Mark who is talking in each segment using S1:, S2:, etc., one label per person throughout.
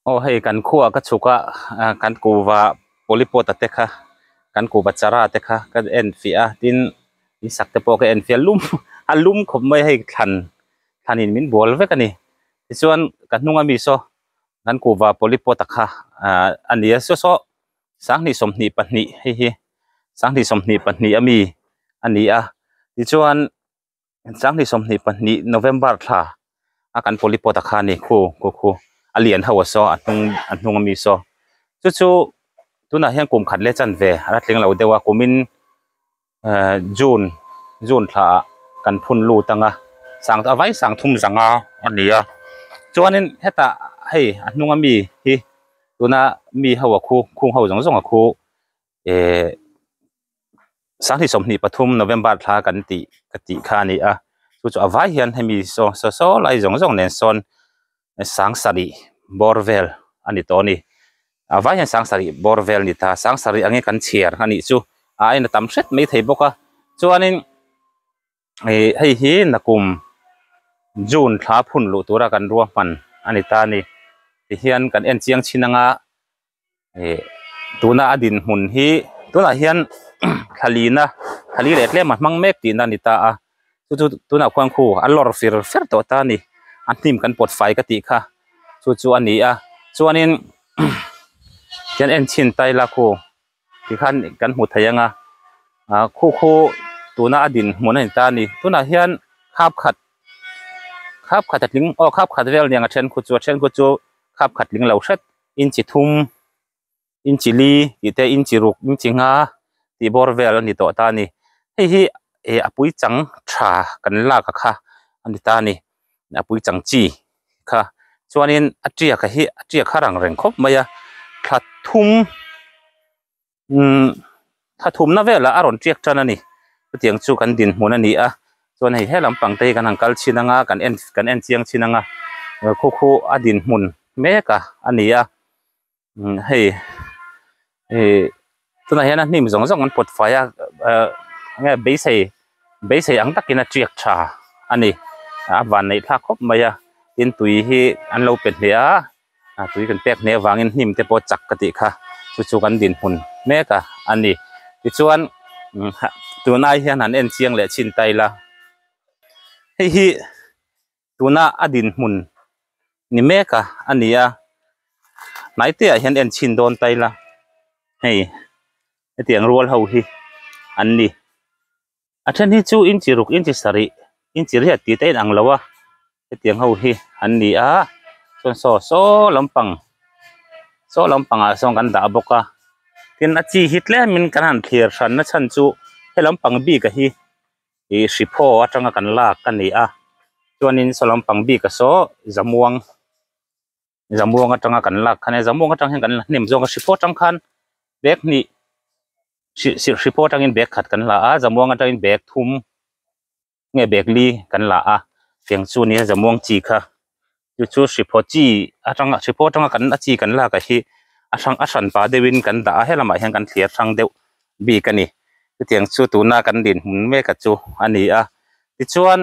S1: Aw hei kan khuaa ka chhuk a kan kuhva polypot a te kha kan kuhva chara te kha ka en fiah a tin in sak te pawh ka en fiah lum a lum khawp mai a hei thlan thlan in min bual vek a ni tichuan ka hnung ami saw kan kuhva polypot a kha ahh a ni a saw saw sanghnih 22 hei hi sanghnih 22 ami a ni a tichuan. Sanghnih 22 November thla a kan polypot a kha a ni khu khu khu a lian ho a saw a hnung a hnung ami saw chu chu tunah hian kum khat leh chanve a la tling lo deuh a kumin ehh June June thla ah kan phun lut ang a sang a vai sang thum zanga a ni a chuanin hetah hei a hnung ami hi tuna mi ho a khu khung ho zawng zawng a khu ehh. Sanghnih 23 November thla kan tih ka tih kha a ni a chu chu a vai hian hemi saw saw saw lai zawng zawng nen sawn sang sarih bawr vel a ni tawh a ni a vai hian sang sarih bawr vel a ni ta sang sarih angin kan chhiar a nih chu a ain a tam hret mai thei bawk a chuanin ih hei hi nakum June thla phun luh tura kan ruahman a ni ta a ni tihian kan en chiang chin anga. Ih tuna a dinhmun hi tunah hian thlalina thlali leh tlem a hmang mek tihna a ni ta a chu chu tunah khuan khu a lawr fir fer tawh ta a ni a hnim kan pawt fai ka tih kha chu chu a ni a chuanin hian en chhin ta ila khu tikhan kan hmu thei ang a ah khu khu tuna a dinhmun a ni ta a ni tunah hian khap khat khap khat a tling aw khap khat vel aniang a then khu chu a then khu chu khap khat tling lo hret. Inchi thum inchi li tih te inchi ruk inchi nga tih bawr vel a ni tawh ta a ni hei hi eh a pui chang tha kan lak a kha a ni ta a ni a pui chang chi kha chuanin a tiak a hi a tiak har ang reng khawp mai a thla thum umm thla thumna velah a rawn tiak tan a ni chutiang chu kan dinhmun a ni a chuan hei he lampang te hi kan han kal chhin anga kan en kan en chiang chhin anga khu khu a dinhmun mek a a ni a umm hei ih tunah hian a hnim zawng zawng an pawt fai a ah enge beisei beisei ang takin a tiak tha a ni a van neih thlak khawp mai a tin tui hi an lo pe hneh a. a tui kan pek hneh avangin hnim te pawh chak ka tih kha chu chu kan dinhmun mek a a ni tichuan tun ai hian han en chiang leh chhin ta ila hei hi tuna a dinhmun ni mek a a ni a hnai te ah hian en chhin dawn ta ila hei hetiang rual ho hi an ni. A then hi chu inchi ruk inchi sarih inchi riat tih te a inang lo a hetiang ho hi an ni a chuan saw saw lampang saw lampangah sawn kan dah bawk a tin a chi hi tlemin kan han thlir hran na chhan chu he lampang bik a hi ih hriphaw atanga kan lak a ni a chuanin saw lampang bik a saw zamuang zamuang atanga kan lak khan e zamuang atang hian kan la hnem zawk a hriphaw atang khan bag hnih hriphaw atangin bag khat kan la a zamuang atangin bag thum nge bag li kan la a tiang chu nia zamuang chi kha chu chu hriphaw chi atanga hriphaw atanga kan a chi kan lak ah hi a hrang a hran pah deuhin kan dah a helamah hian kan thlir hrang deuh bik a ni chutiang chu tuna kan dinhmun mek a chu a ni a tichuan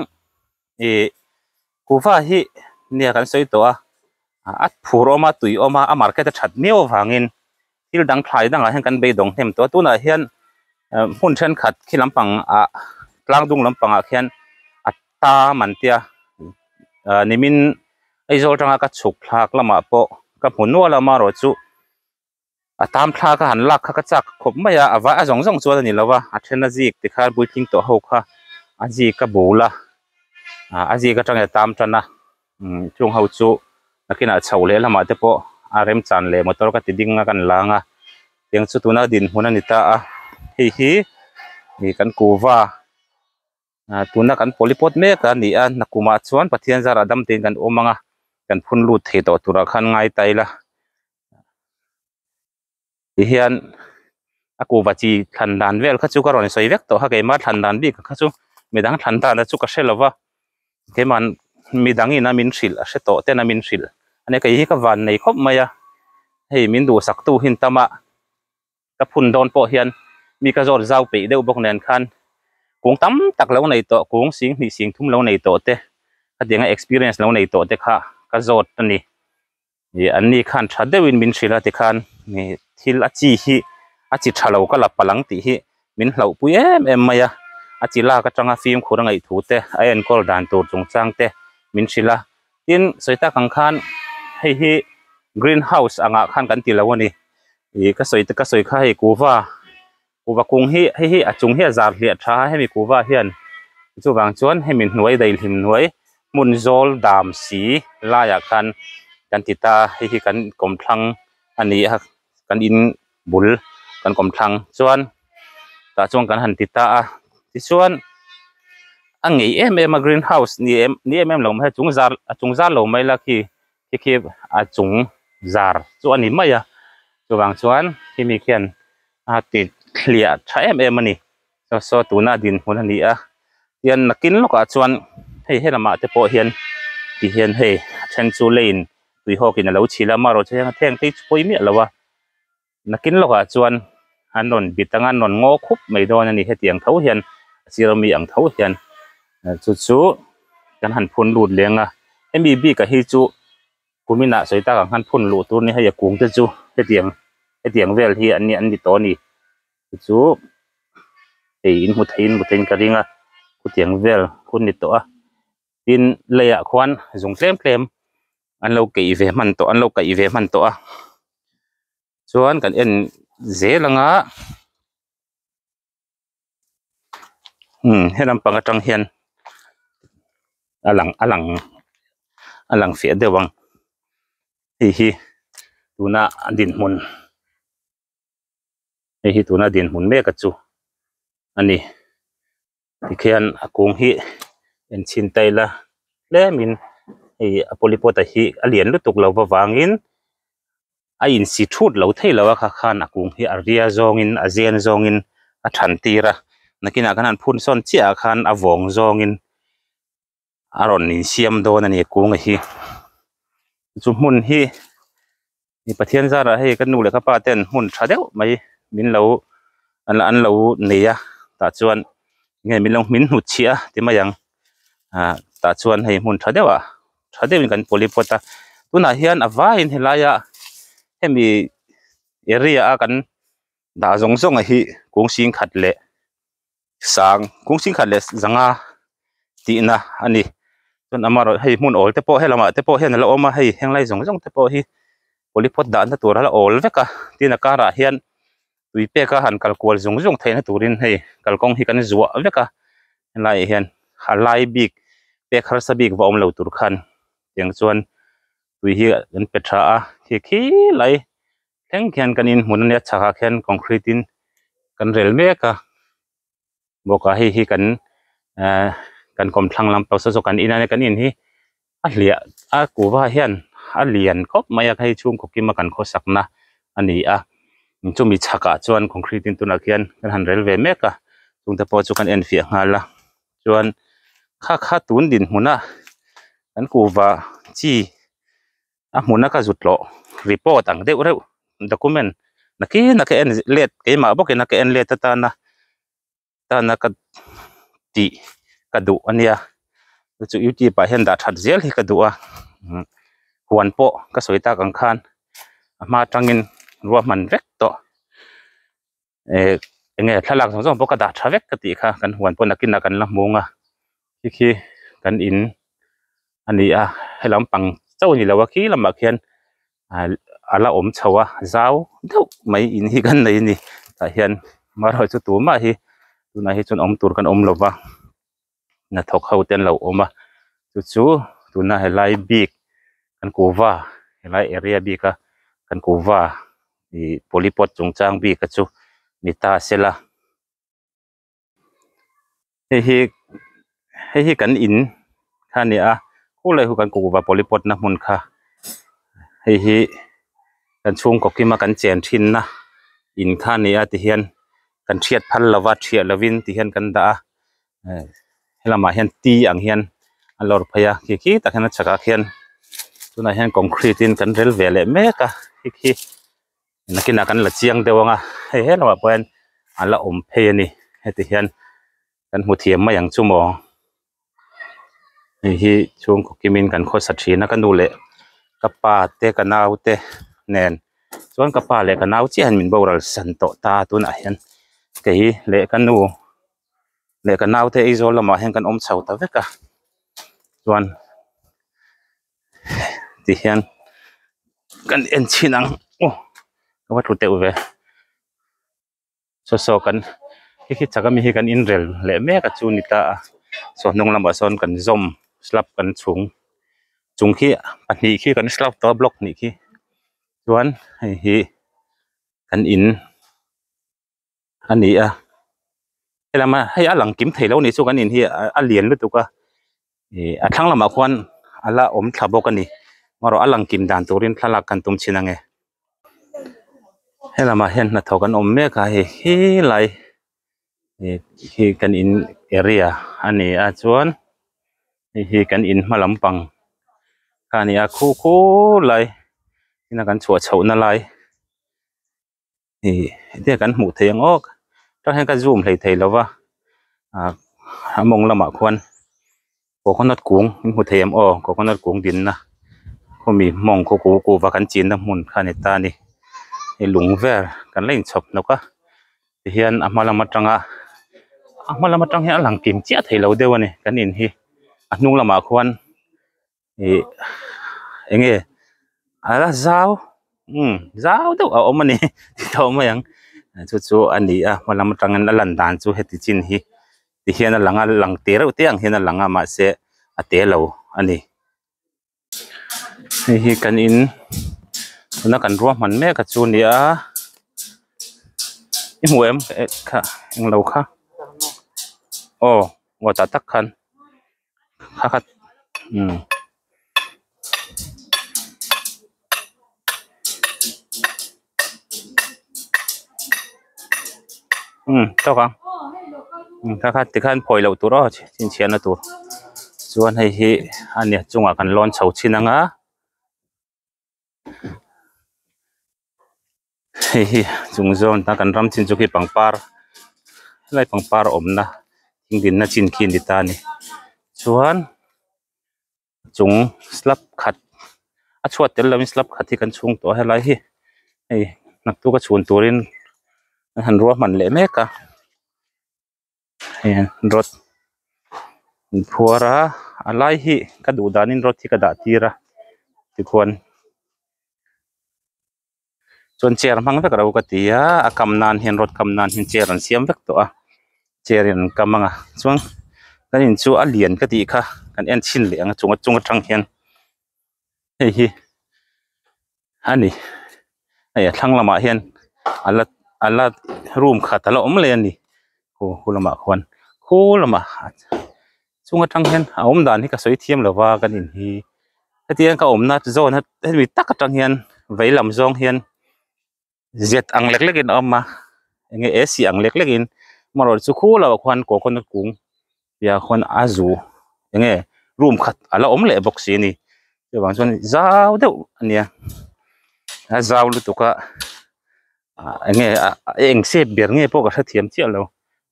S1: ih kuhva hi nia kan sawi tawh a a phur awm a tui awm a a market a that miau avangin thil dang thlai dangah hian kan beidawng hnem tawh a tunah hian hmun thenkhat khi lampang ah tlang dung lampangah khian a tam an tia nimin Aizawl atanga ka chhuk thlak lamah pawh ka hmu nual a amaherawhchu. A tam thla ka han lak kha ka chak khawp mai a, a vai a zawng zawng chuan a ni lo va, a then a zik ti khan puitling tawh ho kha a zik a bul a, ah a zik atangin a tam tan a, umm chung ho chu nakinah chho leh lamah te pawh a remchan leh motor ka ti ding a kan lang a, tiang chu tuna dinhmun a ni ta a, hei hi ih kan kuhva ah tuna kan polypot mek a ni a nakumah chuan Pathian zarah dam tein kan awm ang a, kan phun lut thei tawh turah khan ngai ta ila. Tihian a kuhva chi thlan dan vel kha chu ka rawn sawi vek tawh a keimah thlan dan bik kha chu midang thlan dan chu ka hre lo va keimah midang in a min hrilh a hre tawh ten a min hrilh a nia kei hi ka van nei khawp mai a hei min duhsak tu hin tam a ka phun dawn pawh hian mi ka zawt zau peih deuh bawk nen khan kung tam tak lo nei tawh kung sing hnih sing thum lo nei tawh te khatianga experience lo nei tawh te kha ka zawt a ni. Ih an ni khan tha deuhin min hrilh a tikhan ih thil a chi hi a chi tha lo ka la palh ang tih hi min hlauh pui em em mai a a chi lak atanga fimkhur a ngaih thu te a enkawl dan tur chungchang te min hrilh a tin sawi tak ang khan hei hi green house angah khan kan ti lo a ni ih ka sawi ka sawi kha hei kuhva kuhva kung hi hei hi a chung hi a zar hliah tha a hemi kuhva hian chuvang chuan hemi hnuai daihlim hnuai hmun zawl dam si laiah khan kan ti ta a hei hi kan kawmthlang a ni a kan in bul kan kawmthlang chuan tah chuan kan han ti ta a tichuan a ngei em em a green house ni em ni em em lo mai a chung zar a chung zar lo mai la khi khi khi a chung zar chu a ni mai a chuvang chuan khimi khian a ti thliah tha em em a ni saw saw tuna dinhmun a ni a tian nakin lawkah chuan hei helamah te pawh hian ti hian hei a then chu leiin tui hawkin a lo chhil a amaherawhchu heng a thleng te hi chu pawi miah lo a nakin lawkah chuan an rawn bit anga an rawn ngaw khup mai dawn a ni hetiang tho hian a sir ami ang tho hian chu chu kan han phun lut leng a hemi bik ah hi chu kumin ah sawi tak ang khan phun luh tur a ni hei a kung te chu hetiang hetiang vel hi an ni an ni tawh a ni chu chu hei in hmu thei in hmu theiin ka ring a khutiang vel hun ni tawh a tin leiah khuan zung tlem tlem an lo keih ve hman tawh an lo kaih ve hman tawh a chuan kan en zel anga umm he lampang atang hian a lang a lang a lang fiah deuh ang hei hi tuna a dinhmun hei hi tuna dinhmun mek a chu a ni. Tikhian a kung hi en chhin ta ila tlemin hei a polypot a hi a lian lutuk lo avangin a insi thut lo thei lo a kha khan a kung hi a ria zawngin a zen zawngin a than tir a nakinah khan an phun sawn chiah ah khan a vawng zawngin a rawn insiam dawn a ni kung a hi chu hmun hi mi Pathian zarah hei ka nu leh ka pa ten hmun tha deuh mai min lo an lo nei a tah chuan nge min lo min hnut chhiah a ti mai ang ah tah chuan hei hmun tha deuh ah tha deuhin kan polypot a tunah hian a vaiin helai ah hemi area a kan dah zawng zawng a hi kung sing khat leh sang kung sing khat leh zanga tihna a ni chuan amaherawh hei hmun awl te pawh helamah te pawh hian a la awm a hei henglai zawng zawng te pawh hi polypot dahna tur a la awl vek a tin a karah hian tui pek a han kal kual zung zung theihna turin hei kalkawng hi kan zuah vek a helaiah hian a lai bik pek harsa bik va awm lo tur khan tiang chuan tui hi an pe tha a khi khilai thleng khian kan inhmun a nia chhakah khian concrete in kan rel mek a bawkah hei hi kan ehh kan kawmthlang lampang saw saw kan in a nia kan in hi a hliah a kuhva hian a lian khawp mai a hei chhungkaw kima kan khawsakna a ni a chumi chhakah chuan concrete in tunah khian kan han rel ve mek a chungte pawh chu kan enfiah nghal a chuan kha kha tun dinhmuna kan kuhva chi. A hmuna ka zut loh report ang deuh reuh document nakin a ka en let keimah bawkin a ka en let atana tana ka tih ka duh a nia chu chu youtube ah hian dah that zel hi ka duh a huan pawh ka sawi tak ang khan a hma atangin ruahman vek tawh eh enge thlalak zawng zawng pawh ka dah tha vek ka tih kha kan huan pawh nakinah kan la hmung a khi khi kan in a ni a helam pang chauh a ni lo a khi lamah khian ah a la awm chho a zau deuh mai in hi kan nei a ni tah hian amaherawhchu tumah hi tunah hi chuan awm tur kan awm lo va hnathawk ho te an lo awm a chu chu tuna helai bik kan kuhva helai area bik a kan kuhva ih polypot chungchang bik a chu ni ta sela hei hi hei hi kan in kha a ni a khulai khu kan kuhva polypot na hmun kha hei hi kan chhungkaw kima kan chen thin na in kha a ni a tihian kan hriat phal lova thiah lovin tihian kan dah a helamah hian tea ang hian a lawr phei a khi khi tak hian a chhakah khian tunah hian concrete in kan rel ve leh mek a khi khi nakinah kan la chiang deuh ang a hei he lamah pawh hian a la awm phei a ni heti hian kan hmu thiam mai ang chu maw hei hi chhungkaw kimin kan khawsa thin a ka nu leh. Ka pa te ka nau te nen chuan ka pa leh ka nau chiah hian min boral san tawh ta a tunah hian kei leh ka nu leh ka nau te Aizawl lamah hian kan awm chho ta vek a chuan ti hian kan en chhin ang aw ka va tlu teuh ve. Saw saw kan khi khi chak ami hi kan inrel leh mek a chu ni ta a saw hnung lamah sawn kan zawm slab kan chhung chung khi pahnih khi kan slab tawh a block hnih khi chuan hei hi kan in a ni a helam a hei a lang kim thei lo a nih chu kan in hi a lian lutuk a ih a thlang lamah khuan a la awm thla bawk a ni amaherawh a lang kim dan turin thlalak kan tum chhin ange helamah hian hnathawk an awm mek a hei helai ih hi kan in area a ni a chuan hei hi kan in hma lampang kha a ni a khu khulai ina kan chhuah chhoh na lai. Ih hetiang kan hmuh theih ang awk tah hian ka zoom hlei thei lo va ah a mawng lamah khuan coconut kung in hmu thei em aw coconut kung dinna khawmi mawng khaw kuh kuhva kan chinna hmun kha a ni ta a ni hei lung vel kan la inchhawp hnawk a tihian a hma lam atanga a hma lam atang hian a lang kim chiah thei lo deuh a ni kan in hi a hnung lamah khuan. Ih eng nge a la zau umm zau deuh a awm a ni ti tawh mai ang chu chu a ni a hma lam atangin a lan dan chu heti chin hi ti hian a lang a lang te reuh te ang hian a lang a mahse a te lo a ni hei hi kan in tuna kan ruahman mek a chu a ni a i hmu em kha englo kha aw aw tah tak khan. Kha kha umm umm tawk ang umm kha kha tikhan phawi loh tur aw chhinchhiahna tur chuan hei hi a nia chungah kan lawn chho chhin ang a. Hei hi chung zawn a kan ram chin chu khi pangpar helai pangpar awmna thing dinna chin khi a ni ta a ni chuan chung slab khat a chhuat tel lovin slab khat hi kan chhung tawh a helai hi hei naktuk a chhun turin an han ruahman leh mek a hei rod an phuar a a lai hi ka duh danin rod hi ka dah tir a tikhuan. Chuan chair hmang vek ro ka ti a a kam nan hian rod kam nan hian chair an siam vek tawh a chair in an kam ang a chuan kan in chu a lian ka tih kha kan en chhin leh ang a chung chung atang hian hei hi a ni hei a thlang lamah hian a la a la room khat a la awm leh a ni khu khu lamah khuan khu lamah chung atang hian a awm dan hi ka sawi thiam lo va kan in hi hetiang ka awmna zawn hemi tak atang hian vei lam zawng hian zet ang lek lek in a awm a eng nge ac ang lek lek in amaherawhchu chu khu lo ah khuan coconut kung piahah khuan a zu eng nge room khat a la awm leh bawk si a ni chuvang chuan zau deuh a nia a zau lutuk a ah eng nge ah eng shape ber nge pawh ka hrethiam chiah lo.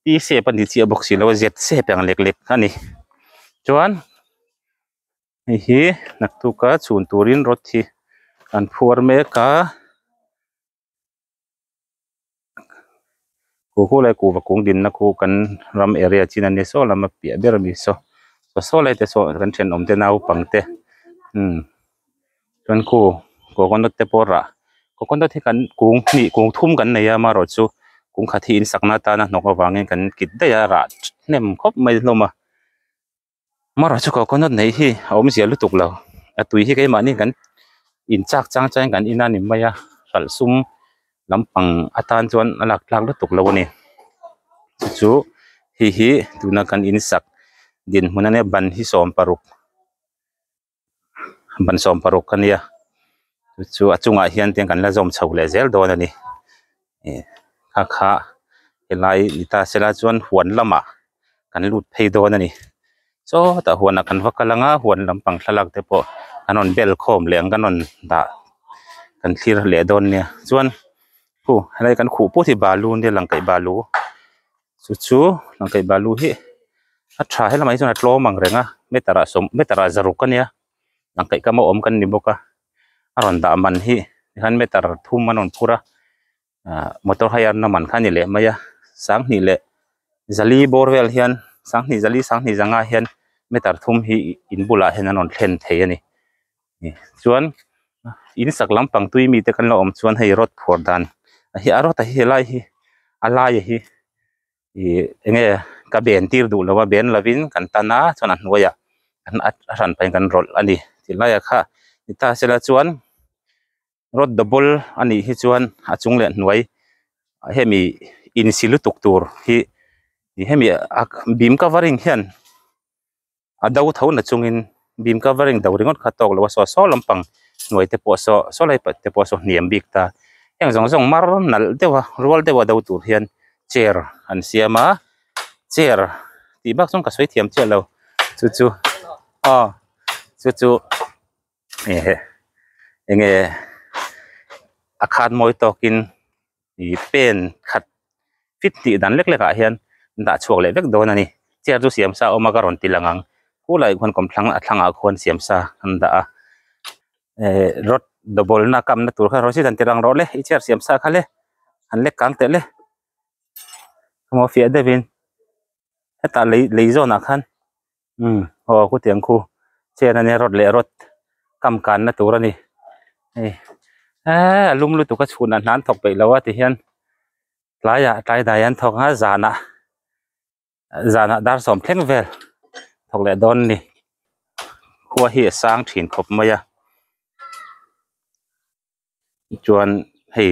S1: T shape a ni chiah bawk si lo a z shape ang lek lek a ni chuan hei hi naktuk a chhun turin rod hi an phuar mek a khu khu lai kuhva kung dinna khu kan ram area chin a nia saw lam a piah ber ami saw saw lai te saw kan thenawm te naupang te umm chuan khu coconut te pawh rah coconut hi kan kung hnih kung thum kan nei a amaherawhchu kung khat hi in sakna atana hnawk avangin kan kit daih a rah hnem khawp mai hlawm a amaherawhchu coconut neih hi a awmzia lutuk lo a tui hi keimahni kan in chak chang changin kan in a ni mai a hralh sum lampang atan chuan a lak tlak lutuk lo a ni chu chu hei hi tuna kan in sak dinhmun a nia ban hi sawmparuk. Ban 16 a nia chu chu a chungah hian tiang kan la zawm chho leh zel dawn a ni ih kha kha helai ni ta sela chuan huan lamah kan lut phei dawn a ni sawtah huanah kan va kal anga huan lampang thlalak te pawh an rawn bel khawm leh ang kan rawn dah kan thlir leh dawn nia chuan khu helai kan khuh put hi balu nia langkaih balu. Chu chu langkaih balu hi a tha he lamah hi chuan a tlawm ang reng a meter ah sawm meter ah zaruk a nia langkaih kam a awm kan ni bawk a. A rawn dah man hi tikhan meter thum an rawn phur a ah motor hire na man kha a ni leh mai a sanghnih leh zali bawr vel hian sanghnih zali sanghnih zanga hian meter thum hi in bulah hian an rawn thlen thei a ni chuan in sak lampang tui mite kan lo awm chuan hei rod phuar dan hi a rod a hi helai hi a laia hi ih eng nge ka ben tir duh lo a ben lovin kan tan a chuan a hnuaiah an a hran pahin kan rawlh a ni ti laiah kha ni ta sela chuan rod double a nih hi chuan a chung leh hnuai hemi insi lutuk tur hi hemi a bim covering hian. A do tho na chungin beam covering do ringawt kha tawk lo a saw saw lampang hnuai te pawh saw saw lai te pawh saw hniam bik ta heng zawng zawng mar nalh deuh a rual deuh a do tur hian chair an siam a chair tih bak chuan ka sawi thiam chiah lo chu chu aw chu chu eng nge a khat mawi tawkin ih pen khat fit tih dan lek lek ah hian an dah chhuak leh vek dawn a ni chair chu siam sa a awm a ka rawn ti lang ang khulai khuan kawmthlang a thlangah khuan siam sa an dah a eh rod double na kam na tur kha rawn han ti lang rawh le i chair siam sa kha le han lek kang teh le emaw fiah deuh in hetah lei lei zawn ah khan umm aw khutiang khu chair ania rod leh rod kam kan na tur a ni hei eee a lum lutuk a chhunah hna an thawk peih lo a ti hian tlaiah tlai dai an thawk a zanah zanah dar sawm thleng vel thawk leh dawn a ni khua hi a sang thin khawp mai a chuan hei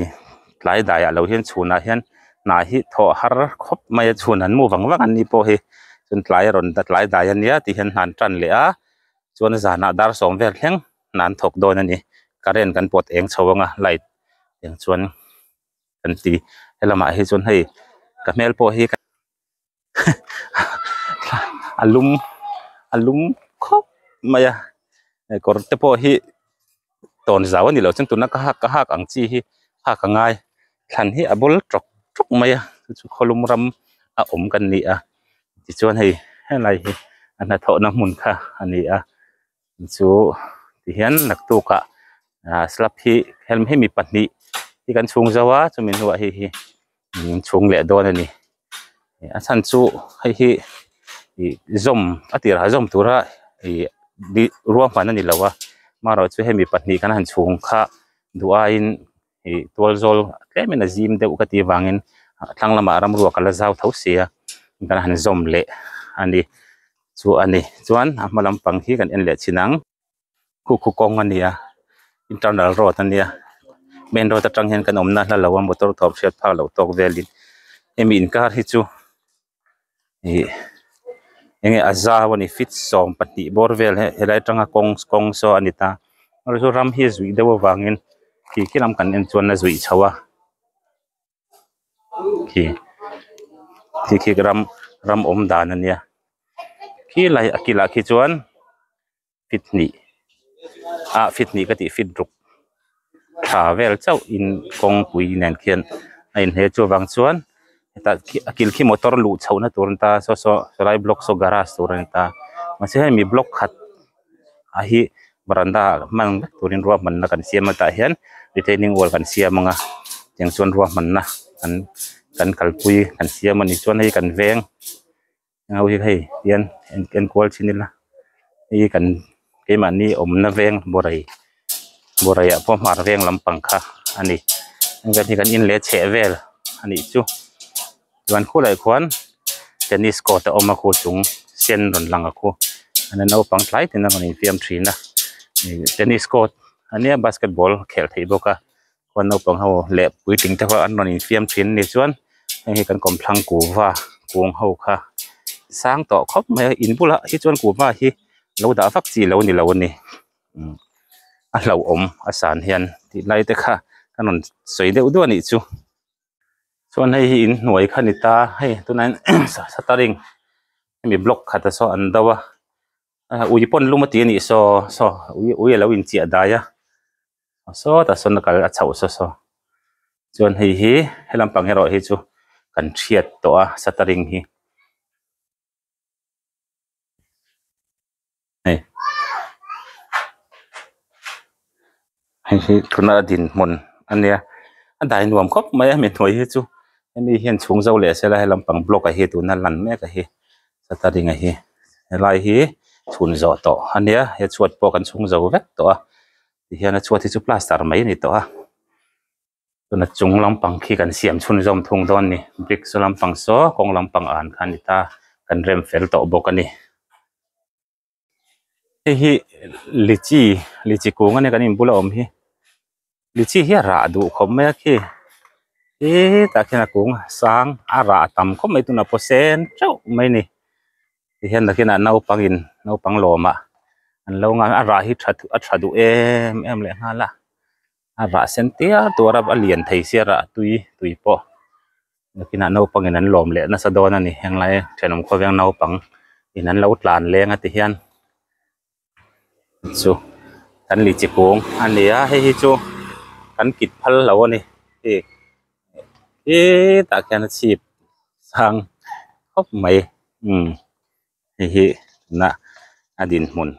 S1: tlai daiah lo hian chhunah hian hna hi thawh har khawp mai a chhun an mu vang vang an ni pawh hi chuan tlai a rawn tlai dai a nia ti hian hna an tan leh a chuan zanah dar sawm vel thleng hna an thawk dawn a ni current kan pawt eng chho ang a light eng chuan kan ti helamah hi chuan hei ka hmel pawh hi a lum a lum khawp mai a hei kawr te pawh hi tawn zau a ni lo chuan tuna ka hak ka hak ang chi hi hak a ngai thlan hi a bul tawk tawk mai a chu chu khawlum ram a awm kan ni a tichuan hei helai hi a hnathawhna hmun kha a ni a chu tihian naktukah ah slab hi hemi pahnih hi kan chhung zo a chumi hnuah hei hi in chhung leh dawn a ni a chhan chu hei hi ih zawm a tirah zawm tura ih ruahman a ni lo a amaherawhchu chu hemi pahnih kan han chhung kha duh aiin ih tual zawl tlemin a zim deuh ka tih avangin thlang lamah ramruak a la zau tho si a kan han zawm leh a ni chu a ni chuan a hma lampang hi kan en leh chhin ang. Khu khu kawng a ni a internal road a nia main road atang hian kan awmna hla lo a motor thawm hriat phak loh tawk velin hemi inkar hi chu ih enge a zau a ni feet 12 bawr vel helai atanga kawng kawng saw a ni ta chu ram hi a zuih deuh avangin khi khi lam kan en chuan a zuih chho a khi khi khi ram ram awm dan a nia khilai a kilah khi chuan. Feet hnih ah feet hnih ka tih feet ruk tha vel chauh in kawngpui nen khian a inhne chuvang chuan hetah khi a kil khi motor luh chhoh na tur a ni ta saw saw sawlai block saw garage tur a ni ta mahse hemi block khat ah hi varanda ah hman vek turin ruahmanna kan siam a tah hian retaining wall kan siam ang a tiang chuan ruahmanna kan kan kalpui kan siam a ni chuan hei kan veng. Heng ho hi hei hian en kual chin ila hei hi kan keimahni awmna veng bawrei bawrei ah pawh hmar veng lampang kha a ni heng vel hi kan in leh chheh vel a nih chu chuan khulai khuan tennis court a awm a khu chung sen rawn lang a khu a naupang tlai ten a rawn infiam thin a ih tennis court a nia basketball khelh theih bawk a khuan naupang ho leh puitling te pawh an rawn infiam thin a ni chuan heng hi kan kawmthlang kuhva kung ho kha sang tawh khawp mai a in bulah hi chuan kuhva hi lo dah vak chi lo ni lo a ni a hlauhawm a san hian tih lai te kha ka rawn sawi deuh duah a nih chu chuan hei hi inhnuai kha a ni ta hei tunah hian shuttering hemi block khat ah saw an do a ui pawn lum a ti a nih saw saw ui ui a lo inchiah dai a. Sawtah sawn a kal a chhoh saw saw chuan hei hi helam pang erawh hi chu kan thiat tawh a shuttering hi hei. Hei hi tuna dinhmun a nia a dai nuam khawp mai a mi hnuai hi chu hemi hian chhung zo leh sela he lampang block a hi tuna lan mek a hi shuttering a hi helai hi chhun zawh tawh a nia he chhuat pawh kan chhung zo vek tawh a tihian a chhuat hi chu plaster mai a ni tawh a tuna chung lampang khi kan siam chhunzawm thung dawn a ni brick saw lampang saw kawng lampang an kha a ni ta kan rem fel tawh bawk a ni. Hei hi lychee lychee kung ania kan inbula awm hi lychee hi a rah duh khawp mai a khi hetah khian a kung sang a rah tam khawp mai tunah pawh sen teuh mai a ni tihian nakinah naupang in naupang lawmah an lo ngai a rah hi tha a tha duh em em leh nghal a a rah sen tiar tuar a a lian thei sia rah tui tui pawh. Nakinah naupangin an lawm leh nasa dawn a ni henglai thenawm khawveng naupang in an lo tlan leng a ti hian chu kan lychee kung a ni a hei hi chu kan kit phal lo a ni hei hetah khian a chhip sang khawp mai umm hei hi tuna a dinhmun.